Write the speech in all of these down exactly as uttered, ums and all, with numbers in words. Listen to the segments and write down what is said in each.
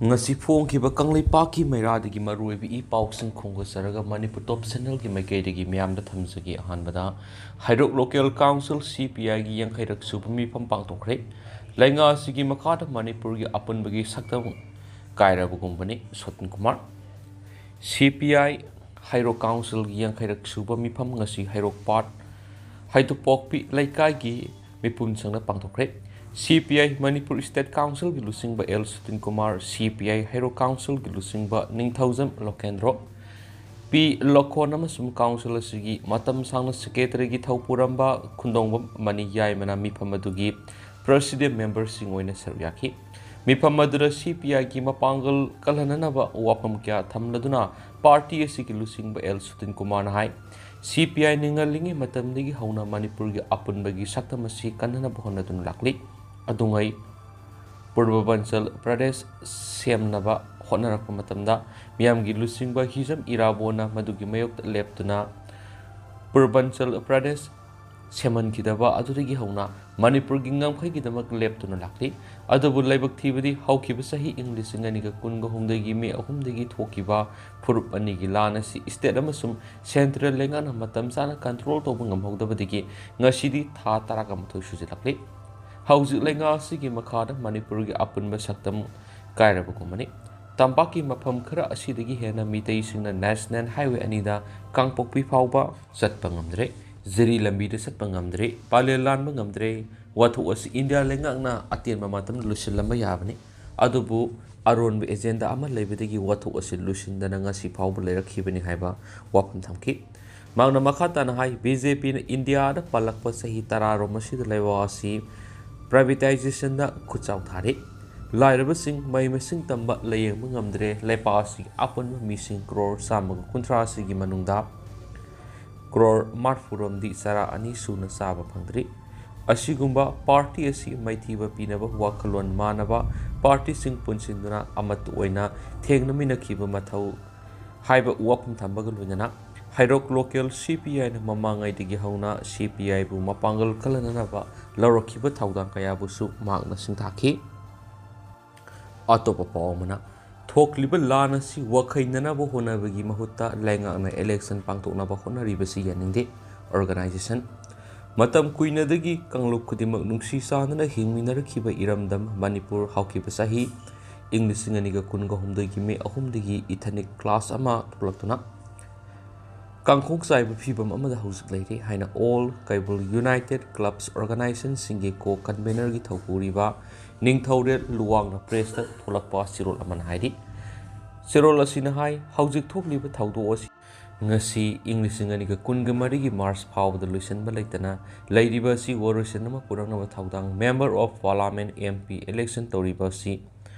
ꯉꯁꯤ ꯐꯣꯡꯈꯤꯕ ꯀꯪꯂꯩꯄꯥꯛꯀꯤ ꯃꯩꯔꯥꯗꯒꯤ ꯃꯔꯨꯑꯣꯏꯕ ꯏ ꯄꯥꯎꯁꯤꯡ ꯈꯣꯝꯒꯠꯆꯔꯒ ꯃꯅꯤꯄꯨꯔ ꯇꯣꯞ ꯆꯦꯅꯦꯜꯒꯤ ꯃꯥꯏꯀꯩꯗꯒꯤ ꯃꯤꯌꯥꯝꯗ ꯊꯝꯖꯒꯦ꯫ ꯑꯍꯥꯟꯕꯗ, ꯍꯩꯔꯣꯛ ꯂꯣꯀꯦꯜ ꯀꯥꯎꯟꯁꯤꯜ, ꯁꯤ ꯄꯤ ꯑꯥꯏꯒꯤ ꯌꯥꯡꯈꯩꯔꯛ ꯁꯨꯕ ꯃꯤꯐꯝ ꯄꯥꯡꯊꯣꯛꯈ꯭ꯔꯦ꯫ ꯂꯩꯉꯥꯛ ꯑꯁꯤꯒꯤ ꯃꯈꯥꯗ ꯃꯅꯤꯄꯨꯔꯒꯤ ꯑꯄꯨꯟꯕꯒꯤ ꯁꯛꯇꯝ ꯀꯥꯏꯔꯕꯒꯨꯝꯕꯅꯤ꯫ ꯁꯣꯇꯟ ꯀꯨꯃꯥꯔ꯫ ꯁꯤ ꯄꯤ ꯑꯥꯏ ꯍꯩꯔꯣꯛ ꯀꯥꯎꯟꯁꯤꯜꯒꯤ ꯌꯥꯡꯈꯩꯔꯛ ꯁꯨꯕ ꯃꯤꯐꯝ ꯉꯁꯤ ꯍꯩꯔꯣꯛ ꯄꯥꯠ ꯍꯩꯇꯨꯄꯣꯛꯄꯤ ꯂꯩꯀꯥꯏꯒꯤ ꯃꯤꯄꯨꯝꯁꯪꯅ ꯄꯥꯡꯊꯣꯛꯈ꯭ꯔꯦ꯫ ꯁꯤ ꯄꯤ ꯑꯥꯏ ꯃꯅꯤꯄꯨꯔ ꯁ꯭ꯇꯦꯠ ꯀꯥꯎꯟꯁꯤꯜꯒꯤ ꯂꯨꯆꯤꯡꯕ ꯑꯦꯜ ꯁꯨꯇꯟ ꯀꯨꯃꯥꯔ, ꯁꯤ ꯄꯤ ꯑꯥꯏ ꯍꯩꯔꯣꯛ ꯀꯥꯎꯟꯁꯤꯜꯒꯤ ꯂꯨꯆꯤꯡꯕ ꯅꯤꯡꯊꯧꯖꯝ ꯂꯣꯀꯦꯟꯗ꯭ꯔꯣ, ꯄꯤ ꯂꯣꯀꯣꯟ ꯑꯃꯁꯨꯡ ꯀꯥꯎꯟꯁꯤꯜ ꯑꯁꯤꯒꯤ ꯃꯇꯝ ꯁꯥꯡꯅ ꯁꯦꯀ꯭ꯔꯦꯇꯔꯤꯒꯤ ꯊꯧ ꯄꯨꯔꯝꯕ ꯈꯨꯟꯗꯣꯡꯕꯝ ꯃꯅꯤ ꯌꯥꯏꯃꯅ ꯃꯤꯐꯝ ꯑꯗꯨꯒꯤ ꯄ꯭ꯔꯦꯁꯤꯗꯦꯟ ꯃꯦꯝꯕꯔꯁꯤꯡ ꯑꯣꯏꯅ ꯁꯔꯨꯛ ꯌꯥꯈꯤ꯫ ꯃꯤꯐꯝ ꯑꯗꯨꯗ ꯁꯤ ꯄꯤ ꯑꯥꯏꯒꯤ ꯃꯄꯥꯡꯒꯜ ꯀꯜꯍꯟꯅꯅꯕ ꯋꯥꯐꯝ ꯀꯌꯥ ꯊꯝꯂꯗꯨꯅ ꯄꯥꯔꯇꯤ ꯑꯁꯤꯒꯤ ꯂꯨꯆꯤꯡꯕ ꯑꯦꯜ ꯁꯨꯇꯟ ꯀꯨꯃꯥꯔꯅ ꯍꯥꯏ, ꯁꯤ ꯄꯤ ꯑꯥꯏꯅ ꯉꯜꯂꯤꯉꯩ ꯃꯇꯝꯗꯒꯤ ꯍꯧꯅ ꯃꯅꯤꯄꯨꯔꯒꯤ ꯑꯄꯨꯟꯕꯒꯤ ꯁꯛꯇꯝ ꯑꯁꯤ ꯀꯟꯅꯅꯕ ꯍꯣꯠꯅꯗꯨꯅ ꯂꯥꯛꯂꯤ꯫ ꯑꯗꯨꯉꯩ ꯄꯨꯔꯕꯟꯆꯜ ꯄ꯭ꯔꯗꯦꯁ ꯁꯦꯝꯅꯕ ꯍꯣꯠꯅꯔꯛꯄ ꯃꯇꯝꯗ ꯃꯤꯌꯥꯝꯒꯤ ꯂꯨꯆꯤꯡꯕ ꯍꯤꯖꯝ ꯏꯔꯥꯕꯣꯟꯅ ꯃꯗꯨꯒꯤ ꯃꯥꯌꯣꯛꯇ ꯂꯦꯞꯇꯨꯅ ꯄꯨꯔꯕꯟꯆꯜ ꯄ꯭ꯔꯗꯦꯁ ꯁꯦꯝꯍꯟꯈꯤꯗꯕ ꯑꯗꯨꯗꯒꯤ ꯍꯧꯅ ꯃꯅꯤꯄꯨꯔꯒꯤ ꯉꯝꯈꯩꯒꯤꯗꯃꯛ ꯂꯦꯞꯇꯨꯅ ꯂꯥꯛꯂꯤ꯫ ꯑꯗꯨꯕꯨ ꯂꯥꯏꯕꯛ ꯊꯤꯕꯗꯤ ꯍꯧꯈꯤꯕ ꯆꯍꯤ ꯏꯪ ꯂꯤꯁꯤꯡ ꯑꯅꯤꯒ ꯀꯨꯟꯒ ꯍꯨꯝꯗꯣꯏꯒꯤ ꯃꯦ ꯑꯍꯨꯝꯗꯒꯤ ꯊꯣꯛꯈꯤꯕ ꯐꯨꯔꯨꯞ ꯑꯅꯤꯒꯤ ꯂꯥꯟ ꯑꯁꯤ ꯁ꯭ꯇꯦꯠ ꯑꯃꯁꯨꯡ ꯁꯦꯟꯇ꯭ꯔꯦꯜ ꯂꯩꯉꯥꯛꯅ ꯃꯇꯝ ꯆꯥꯅ ꯀꯟꯇ꯭ꯔꯣꯜ ꯇꯧꯕ ꯉꯝꯍꯧꯗꯕꯗꯒꯤ ꯉꯁꯤꯗꯤ ꯊꯥ ꯇꯔꯥꯒ ꯃꯥꯊꯣꯏ ꯁꯨꯖꯤꯜꯂꯛꯂꯤ꯫ ꯍꯧꯖꯤꯛ ꯂꯩꯉꯥꯛ ꯑꯁꯤꯒꯤ ꯃꯈꯥꯗ ꯃꯅꯤꯄꯨꯔꯒꯤ ꯑꯄꯨꯟꯕ ꯁꯛꯇꯝ ꯀꯥꯏꯔꯕꯒꯨꯝꯕꯅꯤ꯫ ꯇꯝꯄꯥꯛꯀꯤ ꯃꯐꯝ ꯈꯔ ꯑꯁꯤꯗꯒꯤ ꯍꯦꯟꯅ ꯃꯤꯇꯩꯁꯤꯡꯅ ꯅꯦꯁꯅꯦꯜ ꯍꯥꯏꯋꯦ ꯑꯅꯤꯗ ꯀꯥꯡꯄꯣꯛꯄꯤ ꯐꯥꯎꯕ ꯆꯠꯄ ꯉꯝꯗ꯭ꯔꯦ, ꯖꯤꯔꯤ ꯂꯝꯕꯤꯗ ꯆꯠꯄ ꯉꯝꯗ꯭ꯔꯦ, ꯄꯥꯂꯦꯜ ꯂꯥꯟꯕ ꯉꯝꯗ꯭ꯔꯦ꯫ ꯋꯥꯊꯣꯛ ꯑꯁꯤ ꯏꯟꯗꯤꯌꯥ ꯂꯩꯉꯥꯛꯅ ꯑꯇꯦꯟꯕ ꯃꯇꯝꯗ ꯂꯣꯏꯁꯤꯜꯂꯝꯕ ꯌꯥꯕꯅꯤ, ꯑꯗꯨꯕꯨ ꯑꯔꯣꯟꯕ ꯑꯦꯖꯦꯟꯗꯥ ꯑꯃ ꯂꯩꯕꯗꯒꯤ ꯋꯥꯊꯣꯛ ꯑꯁꯤ ꯂꯣꯏꯁꯤꯟꯗꯅ ꯉꯁꯤ ꯐꯥꯎꯕ ꯂꯩꯔꯛꯈꯤꯕꯅꯤ ꯍꯥꯏꯕ ꯋꯥꯐꯝ ꯊꯝꯈꯤ꯫ ꯃꯍꯥꯛꯅ ꯃꯈꯥ ꯇꯥꯅ ꯍꯥꯏ, ꯕꯤ ꯖꯦ ꯄꯤꯅ ꯏꯟꯗꯤꯌꯥꯗ ꯄꯥꯜꯂꯛꯄ ꯆꯍꯤ ꯇꯔꯥꯔꯣꯝ ꯑꯁꯤꯗ ꯂꯩꯕꯥꯛ ꯑꯁꯤ ꯄ꯭ꯔꯥꯏꯚꯦꯇꯥꯏꯖꯦꯁꯟꯗ ꯈꯨꯠꯆꯥꯎ ꯊꯥꯔꯤ꯫ ꯂꯥꯏꯔꯕꯁꯤꯡ ꯃꯍꯩ ꯃꯁꯤꯡ ꯇꯝꯕ ꯂꯥꯌꯦꯡꯕ ꯉꯝꯗ꯭ꯔꯦ꯫ ꯂꯩꯄꯥꯛ ꯑꯁꯤꯒꯤ ꯑꯄꯨꯟꯕ ꯃꯤꯁꯤꯡ ꯀ꯭ꯔꯣꯔ ꯆꯥꯝꯃꯒ ꯀꯨꯟꯊ꯭ꯔꯥ ꯑꯁꯤꯒꯤ ꯃꯅꯨꯡꯗ ꯀ꯭ꯔꯣꯔ ꯃꯔꯤꯐꯨꯔꯣꯝꯗꯤ ꯆꯔꯥ ꯑꯅꯤ ꯁꯨꯅ ꯆꯥꯕ ꯐꯪꯗ꯭ꯔꯤ꯫ ꯑꯁꯤꯒꯨꯝꯕ ꯄꯥꯔꯇꯤ ꯑꯁꯤ ꯃꯥꯏꯊꯤꯕ ꯄꯤꯅꯕ ꯋꯥꯈꯜꯂꯣꯟ ꯃꯥꯟꯅꯕ ꯄꯥꯔꯇꯤꯁꯤꯡ ꯄꯨꯟꯁꯤꯟꯗꯨꯅ ꯑꯃꯠꯇ ꯑꯣꯏꯅ ꯊꯦꯡꯅꯃꯤꯟꯅꯈꯤꯕ ꯃꯊꯧ ꯍꯥꯏꯕ ꯋꯥꯐꯝ ꯊꯝꯕꯒ ꯂꯣꯏꯅꯅ ꯍꯩꯔꯣꯛ ꯂꯣꯀꯦꯜ ꯁꯤ ꯄꯤ ꯑꯥꯏꯅ ꯃꯃꯥꯡꯉꯩꯗꯒꯤ ꯍꯧꯅ ꯁꯤ ꯄꯤ ꯑꯥꯏꯕꯨ ꯃꯄꯥꯡꯒꯜ ꯀꯜꯍꯟꯅꯅꯕ ꯂꯧꯔꯛꯈꯤꯕ ꯊꯧꯗꯥꯡ ꯀꯌꯥꯕꯨꯁꯨ ꯃꯍꯥꯛꯅ ꯁꯤꯡꯊꯥꯈꯤ꯫ ꯑꯇꯣꯞꯄ ꯄꯥꯎ ꯑꯃꯅ, ꯊꯣꯛꯂꯤꯕ ꯂꯥꯟ ꯑꯁꯤ ꯋꯥꯈꯩꯅꯅꯕ ꯍꯣꯠꯅꯕꯒꯤ ꯃꯍꯨꯠꯇ ꯂꯩꯉꯥꯛꯅ election ꯄꯥꯡꯊꯣꯛꯅꯕ ꯍꯣꯠꯅꯔꯤꯕꯁꯤ ꯌꯥꯅꯤꯡꯗꯦ꯫ Organization, ꯃꯇꯝ ꯀꯨꯏꯅꯗꯒꯤ ꯀꯥꯡꯂꯨꯞ ꯈꯨꯗꯤꯡꯃꯛ ꯅꯨꯡꯁꯤ ꯆꯥꯟꯅꯅ ꯍꯤꯡꯃꯤꯟꯅꯔꯛꯈꯤꯕ ꯏꯔꯝꯗꯝ ꯃꯅꯤꯄꯨꯔ ꯍꯧꯈꯤꯕ ꯆꯍꯤ ꯏꯪ ꯂꯤꯁꯤꯡ ꯑꯅꯤꯒ ꯀꯨꯟꯒ ꯍꯨꯝꯗꯣꯏꯒꯤ ꯃꯦ ꯑꯍꯨꯝꯗꯒꯤ ethnic clash ꯑꯃ ꯊꯣꯛꯂꯛꯇꯨꯅ ꯀꯥꯡꯈꯣꯡ ꯆꯥꯏꯕ ꯐꯤꯕꯝ ꯑꯃꯗ ꯍꯧꯖꯤꯛ ꯂꯩꯔꯤ ꯍꯥꯏꯅ All Kaibil United Clubs Organizationꯁꯤꯡꯒꯤ co-convenorꯒꯤ ꯊꯧꯄꯨꯔꯤꯕ ꯅꯤꯡꯊꯧꯔꯦꯜ ꯂꯨꯋꯥꯡꯅ pressꯇ ꯊꯣꯛꯂꯛꯄ ꯆꯦꯔꯣꯜ ꯑꯃꯅ ꯍꯥꯏꯔꯤ꯫ ꯆꯦꯔꯣꯜ ꯑꯁꯤꯅ ꯍꯥꯏ, ꯍꯧꯖꯤꯛ ꯊꯣꯛꯂꯤꯕ ꯊꯧꯗꯣꯛ ꯑꯁꯤ ꯉꯁꯤ ꯏꯪ ꯂꯤꯁꯤꯡ ꯑꯅꯤꯒ ꯀꯨꯟꯒ ꯃꯔꯤꯒꯤ March ꯐꯥꯎꯕꯗ ꯂꯣꯏꯁꯤꯟꯕ ꯂꯩꯇꯅ ꯂꯩꯔꯤꯕ ꯑꯁꯤ ꯋꯥꯔꯣꯏꯁꯤꯟ ꯑꯃ ꯄꯨꯔꯛꯅꯕ ꯊꯧꯗꯥꯡ Member of Parliament, MP, election ꯇꯧꯔꯤꯕ ꯑꯁꯤ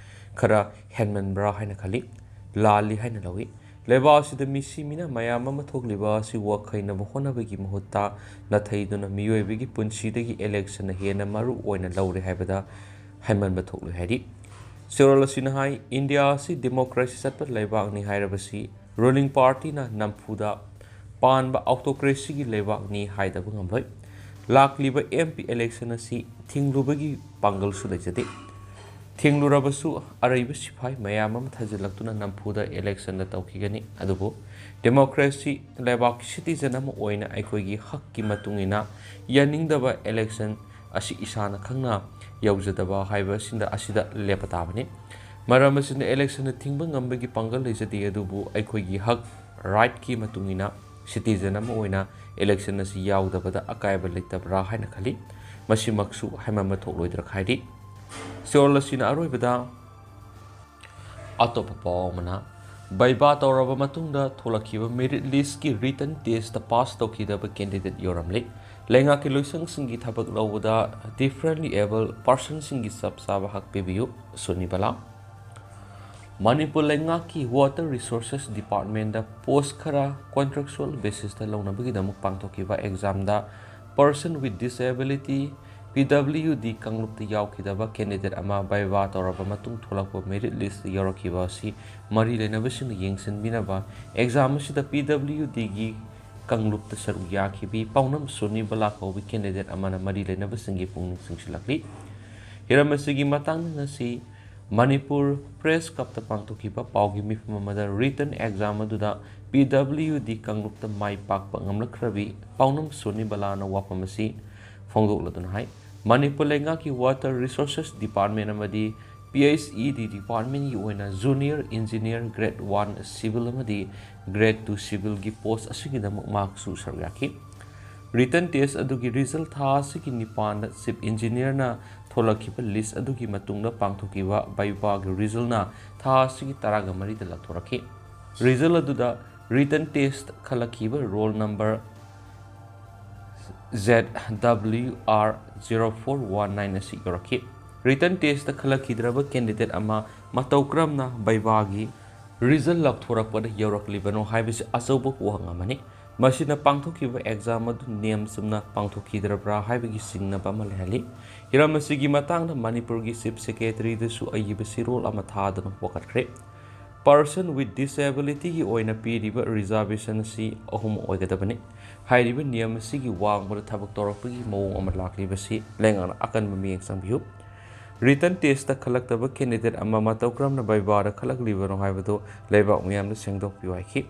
ꯈꯔ ꯍꯦꯟꯃꯟꯕ꯭ꯔꯥ ꯍꯥꯏꯅ ꯈꯜꯂꯤ, ꯂꯥꯜꯂꯤ ꯍꯥꯏꯅ ꯂꯧꯏ꯫ ꯂꯩꯕꯥꯛ ꯑꯁꯤꯗ ꯃꯤꯁꯤ ꯃꯤꯅ ꯃꯌꯥꯝ ꯑꯃ ꯊꯣꯛꯂꯤꯕ ꯑꯁꯤ ꯋꯥꯈꯩꯅꯕ ꯍꯣꯠꯅꯕꯒꯤ ꯃꯍꯨꯠꯇ ꯅꯥꯊꯩꯗꯨꯅ ꯃꯤꯑꯣꯏꯕꯒꯤ ꯄꯨꯟꯁꯤꯗꯒꯤ electionꯅ ꯍꯦꯟꯅ ꯃꯔꯨ ꯑꯣꯏꯅ ꯂꯧꯔꯦ ꯍꯥꯏꯕꯗ ꯍꯦꯟꯃꯟꯕ ꯊꯣꯛꯂꯣꯏ ꯍꯥꯏꯔꯤ꯫ ꯆꯦꯔꯣꯜ ꯑꯁꯤꯅ ꯍꯥꯏ, ꯏꯟꯗꯤꯌꯥ ꯑꯁꯤ democracy ꯆꯠꯄ ꯂꯩꯕꯥꯛꯅꯤ ꯍꯥꯏꯔꯕꯁꯤ ruling partyꯅ ꯅꯝꯐꯨꯗ ꯄꯥꯟꯕ autocracyꯒꯤ ꯂꯩꯕꯥꯛꯅꯤ ꯍꯥꯏꯗꯕ ꯉꯝꯂꯣꯏ꯫ ꯂꯥꯛꯂꯤꯕ MP election ꯑꯁꯤ ꯊꯤꯡꯂꯨꯕꯒꯤ ꯄꯥꯡꯒꯜꯁꯨ ꯂꯩꯖꯗꯦ꯫ ꯊꯤꯡꯂꯨꯔꯕꯁꯨ ꯑꯔꯩꯕ ꯁꯤꯐꯥꯏ ꯃꯌꯥꯝ ꯑꯃ ꯊꯥꯖꯤꯜꯂꯛꯇꯨꯅ ꯅꯝꯐꯨꯗ electionꯗ ꯇꯧꯈꯤꯒꯅꯤ꯫ ꯑꯗꯨꯕꯨ democracy, ꯂꯩꯕꯥꯛꯀꯤ citizen ꯑꯃ ꯑꯣꯏꯅ ꯑꯩꯈꯣꯏꯒꯤ ꯍꯛꯀꯤ ꯃꯇꯨꯡ ꯏꯟꯅ ꯌꯥꯅꯤꯡꯗꯕ election ꯑꯁꯤ ꯏꯁꯥꯅ ꯈꯪꯅ ꯌꯧꯖꯗꯕ ꯍꯥꯏꯕꯁꯤꯡꯗ ꯑꯁꯤꯗ ꯂꯦꯞꯄ ꯇꯥꯕꯅꯤ꯫ ꯃꯔꯝ ꯑꯁꯤꯅ electionꯗ ꯊꯤꯡꯕ ꯉꯝꯕꯒꯤ ꯄꯥꯡꯒꯜ ꯂꯩꯖꯗꯦ, ꯑꯗꯨꯕꯨ ꯑꯩꯈꯣꯏꯒꯤ ꯍꯛ, rightꯀꯤ ꯃꯇꯨꯡ ꯏꯟꯅ citizen ꯑꯃ ꯑꯣꯏꯅ election ꯑꯁꯤ ꯌꯥꯎꯗꯕꯗ ꯑꯀꯥꯏꯕ ꯂꯩꯇꯕ꯭ꯔꯥ ꯍꯥꯏꯅ ꯈꯜꯂꯤ꯫ ꯃꯁꯤꯃꯛꯁꯨ ꯍꯥꯏꯃꯟꯕ ꯊꯣꯛꯂꯣꯏꯗ꯭ꯔꯥ ꯍꯥꯏꯔꯤ꯫ ꯆꯦꯔꯣꯜ ꯑꯁꯤꯅ ꯑꯔꯣꯏꯕꯗ ꯑꯇꯣꯞꯄ ꯄꯥꯎ ꯑꯃꯅ, viva ꯇꯧꯔꯕ ꯃꯇꯨꯡꯗ ꯊꯣꯛꯂꯛꯈꯤꯕ merit listꯀꯤ written testꯇ pass ꯇꯧꯈꯤꯗꯕ candidate ꯌꯥꯎꯔꯝꯂꯤ꯫ ꯂꯩꯉꯥꯛꯀꯤ ꯂꯣꯏꯁꯪꯁꯤꯡꯒꯤ ꯊꯕꯛ ꯂꯧꯕꯗ differently abled personꯁꯤꯡꯒꯤ ꯆꯞ ꯆꯥꯕ ꯍꯛ ꯄꯤꯕꯤꯌꯨ, ꯁꯣꯅꯤ ꯕꯂꯥ꯫ ꯃꯅꯤꯄꯨꯔ ꯂꯩꯉꯥꯛꯀꯤ Water Resources Departmentꯇ post ꯈꯔ contractual basisꯇ ꯂꯧꯅꯕꯒꯤꯗꯃꯛ ꯄꯥꯡꯊꯣꯛꯈꯤꯕ examꯗ person with disability, PWD ꯀꯥꯡꯂꯨꯞꯇ ꯌꯥꯎꯈꯤꯗꯕ candidate ꯑꯃ viva ꯇꯧꯔꯕ ꯃꯇꯨꯡ ꯊꯣꯛꯂꯛꯄ merit listꯇ ꯌꯥꯎꯔꯛꯈꯤꯕ ꯑꯁꯤ ꯃꯔꯤ ꯂꯩꯅꯕꯁꯤꯡꯅ ꯌꯦꯡꯁꯤꯟꯕꯤꯅꯕ꯫ Exam ꯑꯁꯤꯗ PWDꯒꯤ ꯀꯥꯡꯂꯨꯞꯇ ꯁꯔꯨꯛ ꯌꯥꯈꯤꯕꯤ ꯄꯥꯎꯅꯝ ꯁꯣꯅꯤ ꯕꯂꯥ ꯀꯧꯕ candidate ꯑꯃꯅ ꯃꯔꯤ ꯂꯩꯅꯕꯁꯤꯡꯒꯤ ꯄꯨꯛꯅꯤꯡ ꯆꯤꯡꯁꯤꯜꯂꯛꯂꯤ꯫ ꯍꯤꯔꯝ ꯑꯁꯤꯒꯤ ꯃꯇꯥꯡꯗ ꯉꯁꯤ ꯃꯅꯤꯄꯨꯔ ꯄ꯭ꯔꯦꯁ ꯀ꯭ꯂꯕꯇ ꯄꯥꯡꯊꯣꯛꯈꯤꯕ ꯄꯥꯎꯒꯤ ꯃꯤꯐꯝ ꯑꯃꯗ ꯔꯤꯇꯟ ꯑꯦꯛꯖꯥꯝ ꯑꯗꯨꯗ ꯄꯤ ꯗꯕ꯭ꯂꯤꯌꯨ ꯗꯤ ꯀꯥꯡꯂꯨꯞꯇ ꯃꯥꯏ ꯄꯥꯛꯄ ꯉꯝꯂꯛꯈ꯭ꯔꯕꯤ ꯄꯥꯎꯅꯝ ꯁꯣꯅꯤ ꯕꯂꯥꯅ ꯋꯥꯐꯝ ꯑꯁꯤ ꯐꯣꯡꯗꯣꯛꯂꯗꯨꯅ ꯍꯥꯏ, ꯃꯅꯤꯄꯨꯔ ꯂꯩꯉꯥꯛꯀꯤ ꯋꯥꯇꯔ ꯔꯤꯁꯣꯔꯁꯦꯁ ꯗꯤꯄꯥꯔꯠꯃꯦꯟ ꯑꯃꯗꯤ ꯄꯤ ꯑꯩꯆ ꯏ ꯗꯤ ꯗꯤꯄꯥꯔꯠꯃꯦꯟꯒꯤ ꯑꯣꯏꯅ junior engineer grade one civil ꯑꯃꯗꯤ ꯒ꯭ꯔꯦꯗ ꯇꯨ ꯁꯤꯚꯤꯜꯒꯤ ꯄꯣꯁ ꯑꯁꯤꯒꯤꯗꯃꯛ ꯃꯍꯥꯛꯁꯨ ꯁꯔꯨꯛ ꯌꯥꯈꯤ꯫ ꯔꯤꯇꯟ ꯇꯦꯁ ꯑꯗꯨꯒꯤ ꯔꯤꯖꯜ ꯊꯥ ꯑꯁꯤꯒꯤ ꯅꯤꯄꯥꯟꯗ ꯆꯤꯐ ꯏꯟꯖꯤꯅꯤꯌꯔꯅ ꯊꯣꯛꯂꯛꯈꯤꯕ ꯂꯤꯁ ꯑꯗꯨꯒꯤ ꯃꯇꯨꯡꯗ ꯄꯥꯡꯊꯣꯛꯈꯤꯕ ꯚꯥꯏꯚꯥꯒꯤ ꯔꯤꯖꯜꯅ ꯊꯥ ꯑꯁꯤꯒꯤ ꯇꯔꯥꯒ ꯃꯔꯤꯗ ꯂꯥꯎꯊꯣꯔꯛꯈꯤ꯫ ꯔꯤꯖꯜ ꯑꯗꯨꯗ ꯔꯤꯇꯟ ꯇꯦꯁ ꯈꯜꯂꯛꯈꯤꯕ roll number Z W R zero four one nine ꯑꯁꯤ ꯌꯧꯔꯛꯈꯤ꯫ ꯔꯤꯇꯟ ꯇꯦꯁꯇ ꯈꯜꯂꯛꯈꯤꯗ꯭ꯔꯕ ꯀꯦꯟꯗꯤꯗꯦꯠ ꯑꯃ ꯃꯇꯧ ꯀꯔꯝꯅ ꯚꯥꯏꯚꯥꯒꯤ ꯔꯤꯖꯜ ꯂꯥꯎꯊꯣꯔꯛꯄꯗ ꯌꯧꯔꯛꯂꯤꯕꯅꯣ ꯍꯥꯏꯕꯁꯤ ꯑꯆꯧꯕ ꯋꯥꯍꯪ ꯑꯃꯅꯤ꯫ ꯃꯁꯤꯅ ꯄꯥꯡꯊꯣꯛꯈꯤꯕ ꯑꯦꯛꯖꯥꯝ ꯑꯗꯨ ꯅꯤꯌꯝ ꯆꯨꯝꯅ ꯄꯥꯡꯊꯣꯛꯈꯤꯗ꯭ꯔꯕ꯭ꯔꯥ ꯍꯥꯏꯕꯒꯤ ꯆꯤꯡꯅꯕ ꯑꯃ ꯂꯩꯍꯜꯂꯤ꯫ ꯍꯤꯔꯝ ꯑꯁꯤꯒꯤ ꯃꯇꯥꯡꯗ ꯃꯅꯤꯄꯨꯔꯒꯤ ꯆꯤꯐ ꯁꯦꯀ꯭ꯔꯦꯇꯔꯤꯗꯁꯨ ꯑꯏꯕ ꯆꯦꯔꯣꯜ ꯑꯃ ꯊꯥꯗꯨꯅ ꯋꯥꯀꯠꯈ꯭ꯔꯦ꯫ Person with disabilityꯒꯤ ꯑꯣꯏꯅ ꯄꯤꯔꯤꯕ ꯔꯤꯖꯥꯔꯕꯦꯁꯟ ꯑꯁꯤ ꯑꯍꯨꯝ ꯑꯣꯏꯒꯗꯕꯅꯤ꯫ ꯍꯥꯏꯔꯤꯕ ꯅꯤꯌꯝ ꯑꯁꯤꯒꯤ ꯋꯥꯡꯃꯗ ꯊꯕꯛ ꯇꯧꯔꯛꯄꯒꯤ ꯃꯑꯣꯡ ꯑꯃ ꯂꯥꯛꯂꯤꯕꯁꯤ ꯂꯩꯉꯥꯛꯅ ꯑꯀꯟꯕ ꯃꯤꯠꯌꯦꯡ ꯆꯪꯕꯤꯌꯨ꯫ ꯔꯤꯇꯟ ꯇꯦꯁꯇ ꯈꯜꯂꯛꯇꯕ ꯀꯦꯟꯗꯤꯗꯦꯠ ꯑꯃ ꯃꯇꯧ ꯀꯔꯝꯅ ꯚꯥꯏꯚꯥꯗ ꯈꯜꯂꯛꯂꯤꯕꯅꯣ ꯍꯥꯏꯕꯗꯨ ꯂꯩꯕꯥꯛ ꯃꯤꯌꯥꯝꯗ ꯁꯦꯡꯗꯣꯛꯄꯤꯌꯨ ꯍꯥꯏꯈꯤ꯫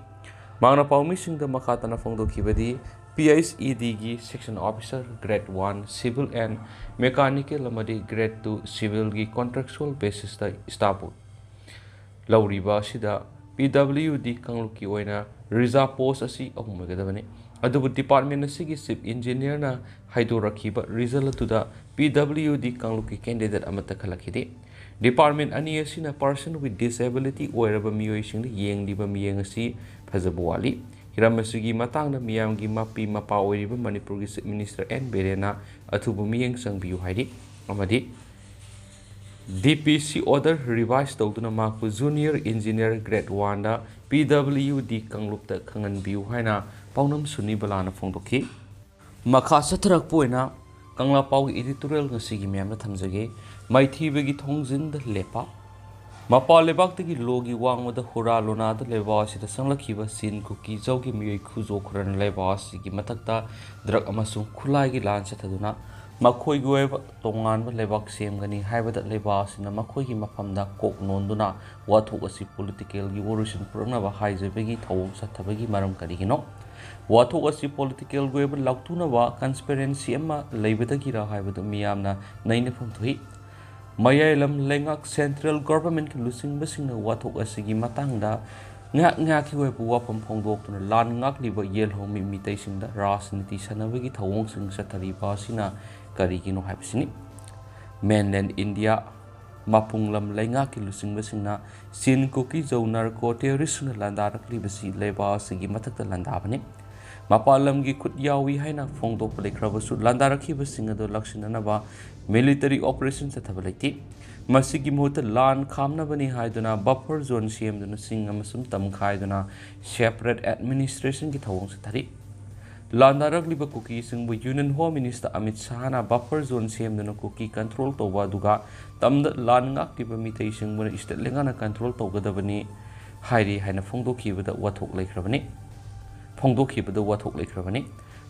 ꯃꯍꯥꯛꯅ ꯄꯥꯎꯃꯤꯁꯤꯡꯗ ꯃꯈꯥ ꯇꯥꯅ ꯐꯣꯡꯗꯣꯛꯈꯤꯕꯗꯤ, P H E ꯗꯤꯒꯤ section officer, grade one civil and mechanical ꯑꯃꯗꯤ grade two civilꯒꯤ contractual basisꯇ staff ꯂꯧꯔꯤꯕ ꯑꯁꯤꯗ ꯄꯤ ꯗꯕ꯭ꯂꯤꯌꯨ ꯗꯤ ꯀꯥꯡꯂꯨꯞꯀꯤ ꯑꯣꯏꯅ ꯔꯤꯖꯥꯔꯕ ꯄꯣꯁ ꯑꯁꯤ ꯑꯍꯨꯝ ꯑꯣꯏꯒꯗꯕꯅꯤ꯫ ꯑꯗꯨꯕꯨ ꯗꯤꯄꯥꯔꯠꯃꯦꯟ ꯑꯁꯤꯒꯤ ꯆꯤꯐ ꯏꯟꯖꯤꯅꯤꯌꯔꯅ ꯍꯥꯏꯗꯣꯔꯛꯈꯤꯕ ꯔꯤꯖꯜ ꯑꯗꯨꯗ ꯄꯤ ꯗꯕ꯭ꯂꯤꯌꯨ ꯗꯤ ꯀꯥꯡꯂꯨꯞꯀꯤ ꯀꯦꯟꯗꯤꯗꯦꯠ ꯑꯃꯠꯇ ꯈꯜꯂꯛꯈꯤꯗꯦ꯫ ꯗꯤꯄꯥꯔꯠꯃꯦꯟ ꯑꯅꯤ ꯑꯁꯤꯅ person with disability ꯑꯣꯏꯔꯕ ꯃꯤꯑꯣꯏꯁꯤꯡꯗ ꯌꯦꯡꯂꯤꯕ ꯃꯤꯠꯌꯦꯡ ꯑꯁꯤ ꯐꯖꯕ ꯋꯥꯠꯂꯤ꯫ ꯍꯤꯔꯝ ꯑꯁꯤꯒꯤ ꯃꯇꯥꯡꯗ ꯃꯤꯌꯥꯝꯒꯤ ꯃꯄꯤ ꯃꯄꯥ ꯑꯣꯏꯔꯤꯕ ꯃꯅꯤꯄꯨꯔꯒꯤ ꯆꯤꯐ ꯃꯤꯅꯤꯁꯇꯔ ꯑꯦꯟ ꯕꯤꯔꯦꯟꯅ ꯑꯊꯨꯕ ꯃꯤꯠꯌꯦꯡ ꯆꯪꯕꯤꯌꯨ ꯍꯥꯏꯔꯤ꯫ ꯑꯃꯗꯤ ꯗꯤ ꯄꯤ ꯁꯤ order revise ꯇꯧꯗꯨꯅ ꯃꯍꯥꯛꯄꯨ ꯖꯨꯅꯤꯌꯔ ꯏꯟꯖꯤꯅꯤꯌꯔ ꯒ꯭ꯔꯦꯗ ꯋꯥꯟꯗ ꯄꯤ ꯗꯕ꯭ꯂꯤꯌꯨ ꯗꯤ ꯀꯥꯡꯂꯨꯞꯇ ꯈꯪꯍꯟꯕꯤꯌꯨ ꯍꯥꯏꯅ ꯄꯥꯎꯅꯝ ꯁꯨꯅꯤ ꯕꯂꯥꯅ ꯐꯣꯡꯗꯣꯛꯈꯤ꯫ ꯃꯈꯥ ꯆꯠꯊꯔꯛꯄ ꯑꯣꯏꯅ ꯀꯪꯂꯥ ꯄꯥꯎꯒꯤ editorial ꯉꯁꯤꯒꯤ ꯃꯌꯥꯝꯗ ꯊꯝꯖꯒꯦ꯫ ꯃꯥꯏꯊꯤꯕꯒꯤ ꯊꯣꯡꯖꯤꯟꯗ ꯂꯦꯞꯄ꯫ ꯃꯄꯥꯟ ꯂꯩꯕꯥꯛꯇꯒꯤ ꯂꯣꯒꯤ ꯋꯥꯡꯃꯗ ꯍꯨꯔꯥ ꯂꯣꯅꯥꯗ ꯂꯩꯕꯥꯛ ꯑꯁꯤꯗ ꯆꯪꯂꯛꯈꯤꯕ ꯆꯤꯟ ꯀꯨꯀꯤ ꯖꯧꯒꯤ ꯃꯤꯑꯣꯏ ꯈꯨꯖꯣ ꯈꯔꯅ ꯂꯩꯕꯥꯛ ꯑꯁꯤꯒꯤ ꯃꯊꯛꯇ ꯗ꯭ꯔꯒ ꯑꯃꯁꯨꯡ ꯈꯨꯠꯂꯥꯏꯒꯤ ꯂꯥꯟ ꯆꯠꯊꯗꯨꯅ ꯃꯈꯣꯏꯒꯤ ꯑꯣꯏꯕ ꯇꯣꯉꯥꯟꯕ ꯂꯩꯕꯥꯛ ꯁꯦꯝꯒꯅꯤ ꯍꯥꯏꯕꯗ ꯂꯩꯕꯥꯛ ꯑꯁꯤꯅ ꯃꯈꯣꯏꯒꯤ ꯃꯐꯝꯗ ꯀꯣꯛ ꯅꯣꯟꯗꯨꯅ ꯋꯥꯊꯣꯛ ꯑꯁꯤ ꯄꯣꯂꯤꯇꯤꯀꯦꯜꯒꯤ ꯋꯥꯔꯣꯏꯁꯤꯟ ꯄꯨꯔꯛꯅꯕ ꯍꯥꯏꯖꯕꯒꯤ ꯊꯧꯑꯣꯡ ꯆꯠꯊꯕꯒꯤ ꯃꯔꯝ ꯀꯔꯤꯒꯤꯅꯣ? ꯋꯥꯊꯣꯛ ꯑꯁꯤ ꯄꯣꯂꯤꯇꯤꯀꯦꯜꯒꯤ ꯑꯣꯏꯕ ꯂꯥꯎꯊꯣꯛꯅꯕ ꯀꯟꯁꯄꯤꯔꯦꯟꯁꯤ ꯑꯃ ꯂꯩꯕꯗꯒꯤꯔ ꯍꯥꯏꯕꯗꯨ ꯃꯤꯌꯥꯝꯅ ꯅꯩꯅꯐꯝ ꯊꯣꯛꯏ꯫ ꯃꯌꯥꯏ ꯂꯝ ꯂꯩꯉꯥꯛ ꯁꯦꯟꯇ꯭ꯔꯦꯜ ꯒꯣꯚꯔꯟꯃꯦꯟꯠꯀꯤ ꯂꯨꯆꯤꯡꯕꯁꯤꯡꯅ ꯋꯥꯊꯣꯛ ꯑꯁꯤꯒꯤ ꯃꯇꯥꯡꯗ ꯉꯥꯏꯍꯥꯛ ꯉꯥꯏꯍꯥꯛꯀꯤ ꯑꯣꯏꯕ ꯋꯥꯐꯝ ꯐꯣꯡꯗꯣꯛꯇꯨꯅ ꯂꯥꯟ ꯉꯥꯛꯂꯤꯕ ꯌꯦꯜꯍꯧꯃꯤ ꯃꯤꯇꯩꯁꯤꯡꯗ ꯔꯥꯖꯅꯤꯇꯤ ꯁꯥꯟꯅꯕꯒꯤ ꯊꯧꯑꯣꯡꯁꯤꯡ ꯆꯠꯊꯔꯤꯕ ꯑꯁꯤꯅ ꯀꯔꯤꯒꯤꯅꯣ ꯍꯥꯏꯕꯁꯤꯅꯤ꯫ ꯃꯦꯟꯂꯦꯟ ꯏꯟꯗꯤꯌꯥ ꯃꯄꯨꯡ ꯂꯝ ꯂꯩꯉꯥꯛꯀꯤ ꯂꯨꯆꯤꯡꯕꯁꯤꯡꯅ ꯆꯤꯟ ꯀꯨꯀꯤ ꯖꯧ ꯅꯥꯔꯀꯣ ꯇꯦꯔꯣꯔꯤꯁꯁꯤꯡꯅ ꯂꯥꯟꯗꯥꯔꯛꯂꯤꯕꯁꯤ ꯂꯩꯕꯥꯛ ꯑꯁꯤꯒꯤ ꯃꯊꯛꯇ ꯂꯥꯟꯗꯥꯕꯅꯤ꯫ ꯃꯄꯥꯟ ꯂꯝꯒꯤ ꯈꯨꯠ ꯌꯥꯎꯏ ꯍꯥꯏꯅ ꯐꯣꯡꯗꯣꯛꯄ ꯂꯩꯈ꯭ꯔꯕꯁꯨ ꯂꯥꯟꯗꯥꯔꯛꯈꯤꯕꯁꯤꯡ ꯑꯗꯨ ꯂꯥꯛꯁꯤꯟꯅꯅꯕ ꯃꯤꯂꯤꯇꯔꯤ ꯑꯣꯄꯔꯦꯁꯟ ꯆꯠꯊꯕ ꯂꯩꯇꯦ꯫ ꯃꯁꯤꯒꯤ ꯃꯍꯨꯠꯇ ꯂꯥꯟ ꯈꯥꯝꯅꯕꯅꯤ ꯍꯥꯏꯗꯨꯅ ꯕꯐꯔ ꯖꯣꯟ ꯁꯦꯝꯗꯨꯅ ꯆꯤꯡ ꯑꯃꯁꯨꯡ ꯇꯝ ꯈꯥꯏꯗꯨꯅ ꯁꯦꯄꯔꯦꯠ ꯑꯦꯗꯃꯤꯅꯤꯁꯇ꯭ꯔꯦꯁꯟꯒꯤ ꯊꯧꯑꯣꯡ ꯆꯠꯊꯔꯤ꯫ ꯂꯥꯟꯗꯥꯔꯛꯂꯤꯕ ꯀꯨꯀꯤꯁꯤꯡꯕꯨ ꯌꯨꯅꯤꯌꯟ ꯍꯣꯝ ꯃꯤꯅꯤꯁꯇꯔ ꯑꯃꯤꯠ ꯁꯥꯍꯅ ꯕꯐꯔ ꯖꯣꯟ ꯁꯦꯝꯗꯨꯅ ꯀꯨꯀꯤ ꯀꯟꯇ꯭ꯔꯣꯜ ꯇꯧꯕ ꯑꯗꯨꯒ ꯇꯝꯗ ꯂꯥꯟ ꯉꯥꯛꯂꯤꯕ ꯃꯤꯇꯩꯁꯤꯡꯕꯨꯅ ꯏꯁꯇꯦꯠ ꯂꯩꯉꯥꯛꯅ ꯀꯟꯇ꯭ꯔꯣꯜ ꯇꯧꯒꯗꯕꯅꯤ ꯍꯥꯏꯔꯤ ꯍꯥꯏꯅ ꯐꯣꯡꯗꯣꯛꯈꯤꯕꯗ ꯋꯥꯊꯣꯛ ꯂꯩꯈ꯭ꯔꯕꯅꯤ꯫ ꯐꯣꯡꯗꯣꯛꯈꯤꯕꯗ ꯋꯥꯊꯣꯛ ꯂꯩꯈ꯭ꯔꯕꯅꯤ꯫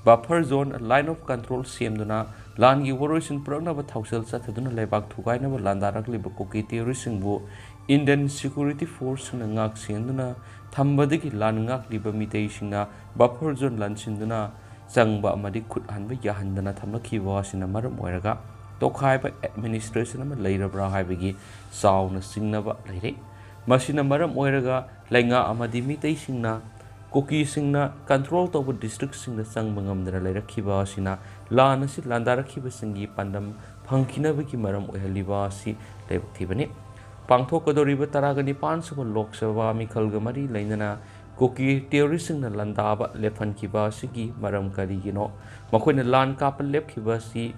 Buffer zone, line of control ꯁꯦꯝꯗꯨꯅ ꯂꯥꯟꯒꯤ ꯋꯥꯔꯣꯏꯁꯤꯟ ꯄꯨꯔꯛꯅꯕ ꯊꯧꯁꯤꯜ ꯆꯠꯊꯗꯨꯅ ꯂꯩꯕꯥꯛ ꯊꯨꯒꯥꯏꯅꯕ ꯂꯥꯟꯗꯥꯔꯛꯂꯤꯕ ꯀꯨꯀꯤ ꯇꯦꯔꯣꯔꯤꯁꯁꯤꯡꯕꯨ ꯏꯟꯗꯤꯌꯟ ꯁꯦꯀ꯭ꯌꯨꯔꯤꯇꯤ ꯐꯣꯔꯁꯁꯤꯡꯅ ꯉꯥꯛ ꯁꯦꯟꯗꯨꯅ ꯊꯝꯕꯗꯒꯤ ꯂꯥꯟ ꯉꯥꯛꯂꯤꯕ ꯃꯤꯇꯩꯁꯤꯡꯅ ꯕꯐꯔ ꯖꯣꯟ ꯂꯥꯟꯁꯤꯟꯗꯨꯅ ꯆꯪꯕ ꯑꯃꯗꯤ ꯈꯨꯠ ꯍꯟꯕ ꯌꯥꯍꯟꯗꯅ ꯊꯝꯂꯛꯈꯤꯕ ꯑꯁꯤꯅ ꯃꯔꯝ ꯑꯣꯏꯔꯒ ꯇꯣꯈꯥꯏꯕ ꯑꯦꯗꯃꯤꯅꯤꯁꯇ꯭ꯔꯦꯁꯟ ꯑꯃ ꯂꯩꯔꯕ꯭ꯔꯥ ꯍꯥꯏꯕꯒꯤ ꯆꯥꯎꯅ ꯆꯤꯡꯅꯕ ꯂꯩꯔꯤ꯫ ꯃꯁꯤꯅ ꯃꯔꯝ ꯑꯣꯏꯔꯒ ꯂꯩꯉꯥꯛ ꯑꯃꯗꯤ ꯃꯤꯇꯩꯁꯤꯡꯅ ꯀꯨꯀꯤꯁꯤꯡꯅ ꯀꯟꯇ꯭ꯔꯣꯜ ꯇꯧꯕ ꯗꯤꯁꯇ꯭ꯔꯤꯛꯁꯤꯡꯗ ꯆꯪꯕ ꯉꯝꯗꯅ ꯂꯩꯔꯛꯈꯤꯕ ꯑꯁꯤꯅ ꯂꯥꯟ ꯑꯁꯤ ꯂꯥꯟꯗꯥꯔꯛꯈꯤꯕꯁꯤꯡꯒꯤ ꯄꯥꯟꯗꯝ ꯐꯪꯈꯤꯅꯕꯒꯤ ꯃꯔꯝ ꯑꯣꯏꯍꯜꯂꯤꯕ ꯑꯁꯤ ꯂꯥꯏꯕꯛ ꯊꯤꯕꯅꯤ꯫ ꯄꯥꯡꯊꯣꯛꯀꯗꯧꯔꯤꯕ ꯇꯔꯥꯒ ꯅꯤꯄꯥꯟ ꯁꯨꯕ ꯂꯣꯛ ꯁꯚꯥ ꯃꯤꯈꯜꯒ ꯃꯔꯤ ꯂꯩꯅꯅ ꯀꯨꯀꯤ ꯇꯦꯔꯣꯔꯤꯁꯁꯤꯡꯅ ꯂꯥꯟꯗꯥꯕ ꯂꯦꯞꯍꯟꯈꯤꯕ ꯑꯁꯤꯒꯤ ꯃꯔꯝ ꯀꯔꯤꯒꯤꯅꯣ? ꯃꯈꯣꯏꯅ ꯂꯥꯟ ꯀꯥꯞꯄ ꯂꯦꯞꯈꯤꯕ ꯑꯁꯤ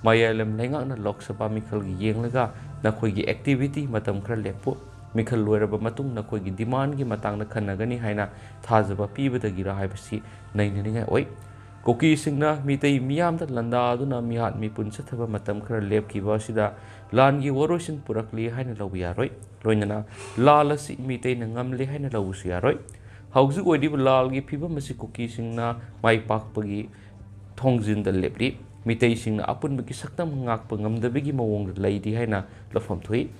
ꯃꯌꯥꯏꯂꯝ ꯂꯩꯉꯥꯛꯅ ꯂꯣꯛ ꯁꯚꯥ ꯃꯤꯈꯜꯒꯤ ꯌꯦꯡꯂꯒ ꯅꯈꯣꯏꯒꯤ ꯑꯦꯛꯇꯤꯚꯤꯇꯤ ꯃꯇꯝ ꯈꯔ ꯂꯦꯞꯄꯨ, ꯃꯤꯈꯜ ꯂꯣꯏꯔꯕ ꯃꯇꯨꯡ ꯅꯈꯣꯏꯒꯤ ꯗꯤꯃꯥꯟꯒꯤ ꯃꯇꯥꯡꯗ ꯈꯟꯅꯒꯅꯤ ꯍꯥꯏꯅ ꯊꯥꯖꯕ ꯄꯤꯕꯗꯒꯤꯔ ꯍꯥꯏꯕꯁꯤ ꯅꯩꯅꯅꯤꯡꯉꯥꯏ ꯑꯣꯏ꯫ ꯀꯨꯀꯤꯁꯤꯡꯅ ꯃꯤꯇꯩ ꯃꯤꯌꯥꯝꯗ ꯂꯥꯟꯗꯥꯗꯨꯅ ꯃꯤꯍꯥꯠ ꯃꯤꯄꯨꯟ ꯆꯠꯊꯕ ꯃꯇꯝ ꯈꯔ ꯂꯦꯞꯈꯤꯕ ꯑꯁꯤꯗ ꯂꯥꯟꯒꯤ ꯋꯥꯔꯣꯏꯁꯤꯟ ꯄꯨꯔꯛꯂꯤ ꯍꯥꯏꯅ ꯂꯧꯕ ꯌꯥꯔꯣꯏ꯫ ꯂꯣꯏꯅꯅ ꯂꯥꯜ ꯑꯁꯤ ꯃꯤꯇꯩꯅ ꯉꯝꯂꯦ ꯍꯥꯏꯅ ꯂꯧꯕꯁꯨ ꯌꯥꯔꯣꯏ꯫ ꯍꯧꯖꯤꯛ ꯑꯣꯏꯔꯤꯕ ꯂꯥꯜꯒꯤ ꯐꯤꯕꯝ ꯑꯁꯤ ꯀꯨꯀꯤꯁꯤꯡꯅ ꯃꯥꯏ ꯄꯥꯛꯄꯒꯤ ꯊꯣꯡꯖꯤꯟꯗ ꯂꯦꯞꯂꯤ꯫ ꯃꯤꯇꯩꯁꯤꯡꯅ ꯑꯄꯨꯟꯕꯒꯤ ꯁꯛꯇꯝ ꯉꯥꯛꯄ ꯉꯝꯗꯕꯒꯤ ꯃꯑꯣꯡꯗ ꯂꯩꯔꯤ ꯍꯥꯏꯅ ꯂꯧꯐꯝ ꯊꯣꯛꯏ꯫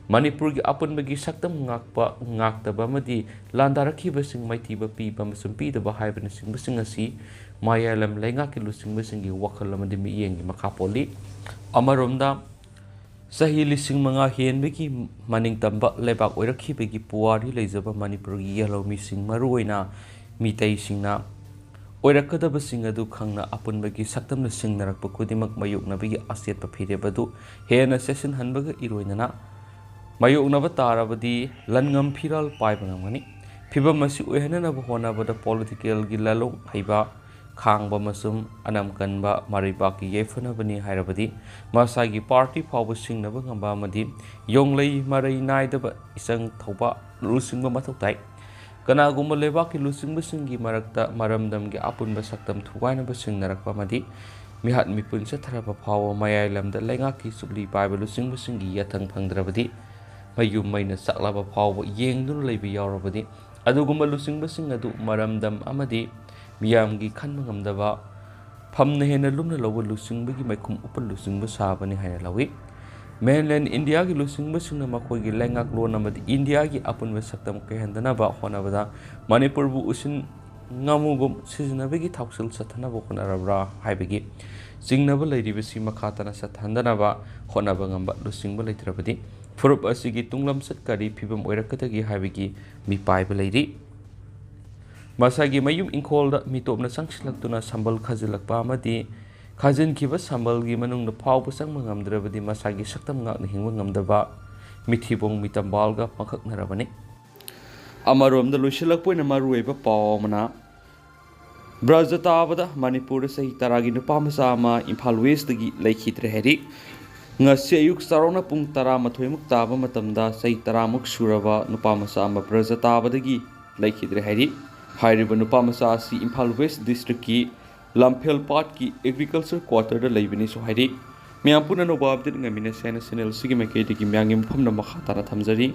ꯃꯅꯤꯄꯨꯔꯒꯤ ꯑꯄꯨꯟꯕꯒꯤ ꯁꯛꯇꯝ ꯉꯥꯛꯄ ꯉꯥꯛꯇꯕ ꯑꯃꯗꯤ ꯂꯥꯟꯗꯥꯔꯛꯈꯤꯕꯁꯤꯡ ꯃꯥꯏꯊꯤꯕ ꯄꯤꯕ ꯑꯃꯁꯨꯡ ꯄꯤꯗꯕ ꯍꯥꯏꯕꯅꯆꯤꯡꯕꯁꯤꯡ ꯑꯁꯤ ꯃꯌꯥꯏꯂꯝ ꯂꯩꯉꯥꯛꯀꯤ ꯂꯨꯆꯤꯡꯕꯁꯤꯡꯒꯤ ꯋꯥꯈꯜ ꯑꯃꯗꯤ ꯃꯤꯠꯌꯦꯡꯒꯤ ꯃꯈꯥ ꯄꯣꯜꯂꯤ꯫ ꯑꯃꯔꯣꯝꯗ, ꯆꯍꯤ ꯂꯤꯁꯤꯡ ꯃꯉꯥ ꯍꯦꯟꯕꯒꯤ ꯃꯅꯤꯡꯇꯝꯕ ꯂꯩꯕꯥꯛ ꯑꯣꯏꯔꯛꯈꯤꯕꯒꯤ ꯄꯨꯋꯥꯔꯤ ꯂꯩꯖꯕ ꯃꯅꯤꯄꯨꯔꯒꯤ ꯌꯦꯜꯍꯧꯃꯤꯁꯤꯡ, ꯃꯔꯨꯑꯣꯏꯅ ꯃꯤꯇꯩꯁꯤꯡꯅ ꯑꯣꯏꯔꯛꯀꯗꯕꯁꯤꯡ ꯑꯗꯨ ꯈꯪꯅ ꯑꯄꯨꯟꯕꯒꯤ ꯁꯛꯇꯝꯅ ꯁꯤꯡꯅꯔꯛꯄ ꯈꯨꯗꯤꯡꯃꯛ ꯃꯥꯌꯣꯛꯅꯕꯒꯤ ꯑꯆꯦꯠꯄ ꯐꯤꯔꯦꯞ ꯑꯗꯨ ꯍꯦꯟꯅ ꯆꯦꯠꯁꯤꯟꯍꯟꯕꯒ ꯏꯔꯣꯏꯅꯅ ꯃꯥꯌꯣꯛꯅꯕ ꯇꯥꯔꯕꯗꯤ ꯂꯟꯉꯝ ꯐꯤꯔꯥꯜ ꯄꯥꯏꯕ ꯉꯝꯒꯅꯤ꯫ ꯐꯤꯚꯝ ꯑꯁꯤ ꯑꯣꯏꯍꯟꯅꯅꯕ ꯍꯣꯠꯅꯕꯗ ꯄꯣꯂꯤꯇꯤꯀꯦꯜꯒꯤ ꯂꯥꯂꯣꯡ ꯍꯩꯕ, ꯈꯥꯡꯕ ꯑꯃꯁꯨꯡ ꯑꯅꯝ ꯀꯟꯕ ꯃꯔꯩꯕꯥꯛꯀꯤ ꯌꯥꯏꯐꯅꯕꯅꯤ ꯍꯥꯏꯔꯕꯗꯤ ꯃꯁꯥꯒꯤ ꯄꯥꯔꯇꯤ ꯐꯥꯎꯕ ꯁꯤꯡꯅꯕ ꯉꯝꯕ ꯑꯃꯗꯤ ꯌꯣꯡꯂꯩ ꯃꯔꯩ ꯅꯥꯏꯗꯕ ꯏꯆꯪ ꯊꯧꯕ ꯂꯨꯆꯤꯡꯕ ꯃꯊꯧ ꯇꯥꯏ꯫ ꯀꯅꯥꯒꯨꯝꯕ ꯂꯩꯕꯥꯛꯀꯤ ꯂꯨꯆꯤꯡꯕꯁꯤꯡꯒꯤ ꯃꯔꯛꯇ ꯃꯔꯝꯗꯝꯒꯤ ꯑꯄꯨꯟꯕ ꯁꯛꯇꯝ ꯊꯨꯒꯥꯏꯅꯕ ꯁꯤꯡꯅꯔꯛꯄ ꯑꯃꯗꯤ ꯃꯤꯍꯥꯠ ꯃꯤꯄꯨꯟ ꯆꯠꯊꯔꯕ ꯐꯥꯎꯕ ꯃꯌꯥꯏ ꯂꯝꯗ ꯂꯩꯉꯥꯛꯀꯤ ꯆꯨꯞꯂꯤ ꯄꯥꯏꯕ ꯂꯨꯆꯤꯡꯕꯁꯤꯡꯒꯤ ꯌꯥꯊꯪ ꯐꯪꯗ꯭ꯔꯕꯗꯤ, ꯃꯌꯨꯝ ꯃꯩꯅ ꯆꯥꯛꯂꯕ ꯐꯥꯎꯕ ꯌꯦꯡꯗꯨꯅ ꯂꯩꯕ ꯌꯥꯎꯔꯕꯗꯤ, ꯑꯗꯨꯒꯨꯝꯕ ꯂꯨꯆꯤꯡꯕꯁꯤꯡ ꯑꯗꯨ ꯃꯔꯝꯗꯝ ꯑꯃꯗꯤ ꯃꯤꯌꯥꯝꯒꯤ ꯈꯟꯕ ꯉꯝꯗꯕ ꯐꯝꯅ ꯍꯦꯟꯅ ꯂꯨꯝꯅ ꯂꯧꯕ ꯂꯨꯆꯤꯡꯕꯒꯤ ꯃꯥꯏꯈꯨꯝ ꯎꯞꯄ ꯂꯨꯆꯤꯡꯕ ꯁꯥꯕꯅꯤ ꯍꯥꯏꯅ ꯂꯧꯏ꯫ ꯃꯦꯟꯂꯦꯟ ꯏꯟꯗꯤꯌꯥꯒꯤ ꯂꯨꯆꯤꯡꯕꯁꯤꯡꯅ ꯃꯈꯣꯏꯒꯤ ꯂꯩꯉꯥꯛꯂꯣꯟ ꯑꯃꯗꯤ ꯏꯟꯗꯤꯌꯥꯒꯤ ꯑꯄꯨꯟꯕ ꯁꯛꯇꯝ ꯀꯥꯏꯍꯟꯗꯅꯕ ꯍꯣꯠꯅꯕꯗ ꯃꯅꯤꯄꯨꯔꯕꯨ ꯎꯁꯤꯟ ꯉꯥꯃꯨꯒꯨꯝ ꯁꯤꯖꯤꯟꯅꯕꯒꯤ ꯊꯧꯁꯤꯜ ꯆꯠꯊꯅꯕ ꯍꯣꯠꯅꯔꯕ꯭ꯔꯥ ꯍꯥꯏꯕꯒꯤ ꯆꯤꯡꯅꯕ ꯂꯩꯔꯤꯕꯁꯤ ꯃꯈꯥ ꯇꯥꯅ ꯆꯠꯊꯍꯟꯗꯅꯕ ꯍꯣꯠꯅꯕ ꯉꯝꯕ ꯂꯨꯆꯤꯡꯕ ꯂꯩꯇ꯭ꯔꯕꯗꯤ ꯐꯨꯔꯨꯞ ꯑꯁꯤꯒꯤ ꯇꯨꯡꯂꯝꯆꯠ ꯀꯔꯤ ꯐꯤꯕꯝ ꯑꯣꯏꯔꯛꯀꯗꯒꯦ ꯍꯥꯏꯕꯒꯤ ꯃꯤꯄꯥꯏꯕ ꯂꯩꯔꯤ꯫ ꯃꯁꯥꯒꯤ ꯃꯌꯨꯝ ꯏꯪꯈꯣꯜꯗ ꯃꯤꯇꯣꯞꯅ ꯆꯪꯁꯤꯜꯂꯛꯇꯨꯅ ꯁꯝꯕꯜ ꯈꯥꯖꯤꯜꯂꯛꯄ ꯑꯃꯗꯤ ꯈꯥꯖꯤꯟꯈꯤꯕ ꯁꯝꯕꯜꯒꯤ ꯃꯅꯨꯡꯗ ꯐꯥꯎꯕ ꯆꯪꯕ ꯉꯝꯗ꯭ꯔꯕꯗꯤ ꯃꯁꯥꯒꯤ ꯁꯛꯇꯝ ꯉꯥꯛꯅ ꯍꯤꯡꯕ ꯉꯝꯗꯕ ꯃꯤꯊꯤꯕꯣꯡ ꯃꯤꯇꯝꯕꯥꯜꯒ ꯄꯥꯡꯈꯛꯅꯔꯕꯅꯤ꯫ ꯑꯃꯔꯣꯝꯗ ꯂꯣꯏꯁꯤꯜꯂꯛꯄ ꯑꯣꯏꯅ ꯃꯔꯨꯑꯣꯏꯕ ꯄꯥꯎ ꯑꯃꯅ, ꯕ꯭ꯔꯖ ꯇꯥꯕꯗ ꯃꯅꯤꯄꯨꯔꯗ ꯆꯍꯤ ꯇꯔꯥꯒꯤ ꯅꯨꯄꯥ ꯃꯆꯥ ꯑꯃ ꯏꯝꯐꯥꯜ ꯋꯦꯁꯇꯒꯤ ꯂꯩꯈꯤꯗ꯭ꯔꯦ ꯍꯥꯏꯔꯤ꯫ ꯉꯁꯤ ꯑꯌꯨꯛ ꯆꯥꯎꯔꯥꯛꯅ ꯄꯨꯡ ꯇꯔꯥꯃꯥꯊꯣꯏꯃꯨꯛ ꯇꯥꯕ ꯃꯇꯝꯗ ꯆꯍꯤ ꯇꯔꯥꯃꯨꯛ ꯁꯨꯔꯕ ꯅꯨꯄꯥ ꯃꯆꯥ ꯑꯃ ꯕ꯭ꯔꯖ ꯇꯥꯕꯗꯒꯤ ꯂꯩꯈꯤꯗ꯭ꯔꯦ ꯍꯥꯏꯔꯤ꯫ ꯍꯥꯏꯔꯤꯕ ꯅꯨꯄꯥ ꯃꯆꯥ ꯑꯁꯤ ꯏꯝꯐꯥꯜ ꯋꯦꯁ ꯗꯤꯁꯇ꯭ꯔꯤꯛꯀꯤ ꯂꯝꯐꯦꯜ ꯄꯥꯠꯀꯤ ꯑꯦꯒ꯭ꯔꯤꯀꯜꯆꯔ ꯀ꯭ꯋꯥꯇꯔꯗ ꯂꯩꯕꯅꯤꯁꯨ ꯍꯥꯏꯔꯤ꯫ ꯃꯌꯥꯝ ꯄꯨꯟꯅ ꯑꯅꯧꯕ ꯑꯞꯗꯦꯠ ꯉꯥꯏꯃꯤꯟꯅꯁꯦ ꯍꯥꯏꯅ ꯆꯦꯅꯦꯜ ꯑꯁꯤꯒꯤ ꯃꯥꯏꯀꯩꯗꯒꯤ ꯃꯌꯥꯝꯒꯤ ꯃꯐꯝꯗ ꯃꯈꯥ ꯇꯥꯅ ꯊꯝꯖꯔꯤ꯫